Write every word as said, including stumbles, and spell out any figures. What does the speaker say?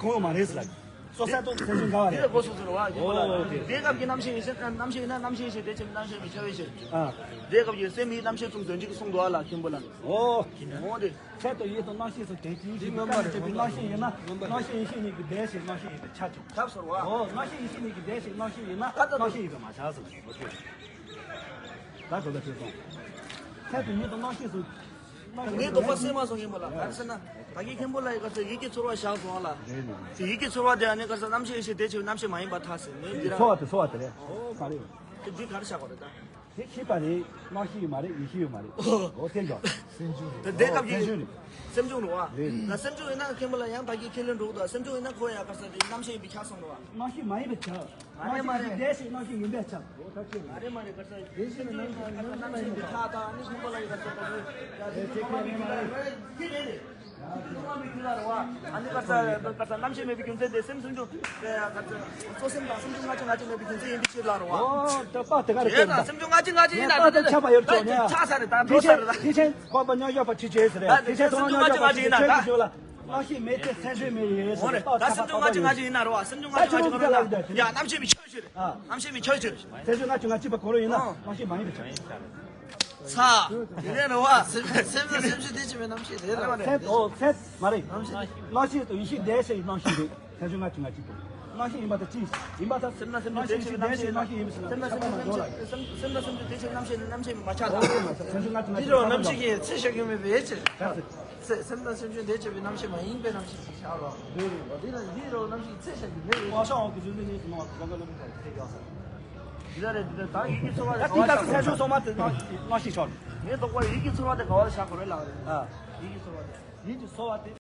གང་ཡང་མ་རེད་ཟེར་ལ། སོ་སོ་ཐོག་ཚད་ཆུང་འགལ་བ་རེད། འདི་ལ་གོ་སོང་ཟེར་བ་མཁན་པོ་ལགས། ཨོ་དེ་དེའི་སྐབས་ཀྱི་རྣམ་ཤེས་ཡིན་ཕྱིར་རྣམ་ཤེས་ཡིན་ན་རྣམ་ཤེས་ཡིན་ཕྱིར་དེ་ཕྱིར་རྣམ་ཤེས་མི་འཆར་བའི་ཕྱིར། ཨ། དེའི་སྐབས་ཀྱི་སེམས་ཡིན་རྣམ་ཤེས་གསུམ་དོན་གཅིག་གསུངས་འདུག་བ་ལ་མཁན་པོ་ལགས། ཨོ། འོ་དེ། ཚད་དང་ཡུལ་དང་རྣམ་ཤེས་སུ་དོན་གཅིག་གི་སྐབས་ལ་བྱེད་པའི་རྣམ་ཤེས་ཡིན་ན་རྣམ་ཤེས་ཡིན་ཕྱིར་གཉིས་ཀྱི་དོན་ཞིག་རྣམ་ཤེས་ཡིན་པའི་ཆ་བྱུང་། ཁྱབ་སོང་བ། ཨོ་རྣམ་ཤེས་ཡིན་ཕྱིར་གཉིས་ཀྱི་དོན་ཞིག་རྣམ་ཤེས་ཡིན་ན་ད་ལྟ་རྣམ་ཤེས་ཡིན་པ་མ་ཆགས་ཟེར་བ་ཞིག་ད་གོ་ལ་ཐོས་སོང་། ཚད་དང་ཡུལ་དང་རྣམ་ཤེས་སུ། ངའི་དོགས་པ་སེལ་མ་སོང་མཁན་པོ་ལགས། ག་རེ་ཟེར་ན། ད་གིན་མཁན་པོ་ལགས་ཡིས་ག་ཚོད་ཡིད་ཀྱི་ཚོར་བ་བཞག་སོང་བ་ལ། རེད་རེད། དེ་ཡིད་ཀྱི་ཚོར་བ་དེ་ཨ་ནི་ག་རེ་ཟེར་རྣམ་ཤེས་ཡིན་ཕྱིར་དེ་ཕྱིར་རྣམ་ཤེས་མ་ཡིན་པར་ཐལ་ཟེར་ངས་འདི་ར། ཚོར་བ་དེ་ཚོར་བ་དེ་རེད། ཨོ་ག་རེ་ཡོད། དེ་འདི་ག་རེ་བཞག་པ་རེད་ད། དེ་ཤེས་པ་རེད། རྣམ་ཤེས་ཡིན་མ་རེད། ཡིད་ཤེས་ཡོད་མ་རེད། ཨོ་དེ་འདྲ། ད་དེ་སྐབས་ཀྱི་སེམས་བྱུང་རེད་བ། རེད། ད་སེམས་བྱུང་ཡིན་ན་མཁན་པོ་ལགས་ཡང་ད་གིན་ཁས་ལེན་འགྲོ་གི་འདུག་སེམས་བྱུང་ཡིན་ན་ཁོ་ཡང་ག་རེ་ཟེར་དེ་རྣམ་ཤེས་ཡིན་པའི་ཆ་སོང་རེད་བ། རྣམ་ཤེས་མ་ཡིན་པའི་ཆ། མ་རེད་མ་རེད། དེ་ཞིག་རྣམ་ཤེས་ཡིན་པའི་ཆ། མ་རེད་མ་རེད། ག་རེ་ཟེར་དེ་ཞིག་རྣམ་ཤེས་རྣམ་ཤེས་ཡིན་པའི་ཆ་དང་ཨ་ནི་མཁན་པོ་ལགས་ཡིས་ག་རེ་ཟེར་དེ་རེད། ཡ་དེ་ཁས་ལེན་མ་རེད། ཁས་ལེན་རེད། ཨ་ནི་ག་རེ་ཟེར་ག་རེ་ཟེར་རྣམ་ཤེས་མེད་པའི་རྒྱུ་མཚན་དེ་སེམས་སེམས་བྱུང་དེ་ག་རེ་ཟེར་གཙོ་སེམས་དང་སེམས་བྱུང་ལྔ་བཅུ་ང་གཅིག་མེད་པའི་རྒྱུ་མཚན་ཡིན་པའི་ཕྱིར་ལབ་རེད་བ། ཨོ་ད་པ་དེ་ག་རེ་དེ་ད་སེམས་བྱུང་ལྔ་གཅིག་ང་གཅིག་ཡིན་ན་ད་དེ་ད་ཆགས་པ་ཡོད་ཅོག་ནས་ཆགས་ས་རེད་ད་འགྲོ་ས་རེད་ད། དེ་ཆེན་ཁོག་པ་སྙོམས་འཇུག་པ་ཁྲིད་བྱས་ཟེར་རེད། དེ་ཆེན་ཐོག་སྙོམས་འཇུག་པ་ཁྲིད་བྱས་ཟེར་རེད། རྣམ་ཤེས་མེད་དེ་སེམས་བྱུང་མེད་ཡོད་ཟེར་རེད། ད་སེམས་བྱུང་ལྔ་གཅིག་ང་གཅིག་ཡིན་ན་རེད་བ། སེམས་བྱུང་ལྔ་གཅིག་ང་གཅིག་ཡིན་ན་རེད་བ། ཡ་རྣམ་ཤེས་མི་ཆགས་ཤིག་རེད། རྣམ་ཤེས་མི་ཆགས་ཤིག་རེད། སེམས་བྱུང་ལྔ་གཅིག་ང་གཅིག་པ་གོ་རོ་ཡིན་ན་རྣམ་ཤེས་མ་ཡིན་པ་ཆགས། ཚ། དེ་ནས་རེད་བ། སེམས་སེམས་དང་སེམས་བྱུང་དེ་ཆེ་བའི་རྣམ་ཤེས་རེད་ལ། ཚད་ཨོ་ཚད་མ་རེད། རྣམ་ཤེས་དང་ཡིད་ཤེས་དེ་ཆེ་བའི་རྣམ་ཤེས་རེད། སེམས་བྱུང་ལྔ་གཅིག་ང་གཅིག་པ། རྣམ་ཤེས་ཡིན་པ་དང་ཅི་ཡིན་པ་དང་། སེམས་དང་སེམས་བྱུང་དེ་ཆེ་བའི་རྣམ་ཤེས་རྣམ་ཤེས་ཡིན་པ་ཟེར་ན་སེམས་དང་སེམས་བྱུང་དེ་ཆེ་བའི་རྣམ་ཤེས་རྣམ་ཤེས་མ་ཆགས་ད། སེམས་དང་སེམས་བྱུང་དེ་ཆེ་བའི་རྣམ་ཤེས་རྣམ་ཤེས་མ་ཆགས་ད། འདི་རུ་རྣམ་ཤེས་ཀྱི་ཚད་བཞག་རྒྱུ་མེད་པའི་ཕྱིར། སེམས་དང་སེམས་བྱུང་དེ་ཆེ་བའི་རྣམ་ཤེས་མ་ཡིན་པའི་རྣམ་ཤེས་ཤིག་བཞག་རོགས། འདི་ལ་འདི་རུ་རྣམ་ཤེས་ཀྱི་ཚད་བཞག་རྒྱུ་མེད་པའི་ཕྱིར། འདི་ལ་འདི་ལ་ད་ཡིད་ཀྱི་ཚོར་བ་དེ་ག་བ་ལ་བཞག་དགོས་རེད། ངའི་དོགས་པ་ཡིད་ཀྱི་ཚོར་བ་དེ་ག་བ་ལ་བཞག་དགོས་རེད་ལགས། ཡིད་ཀྱི་ཚོར་བ་དེ། ཡིད་ཀྱི་ཚོར་བ་དེ།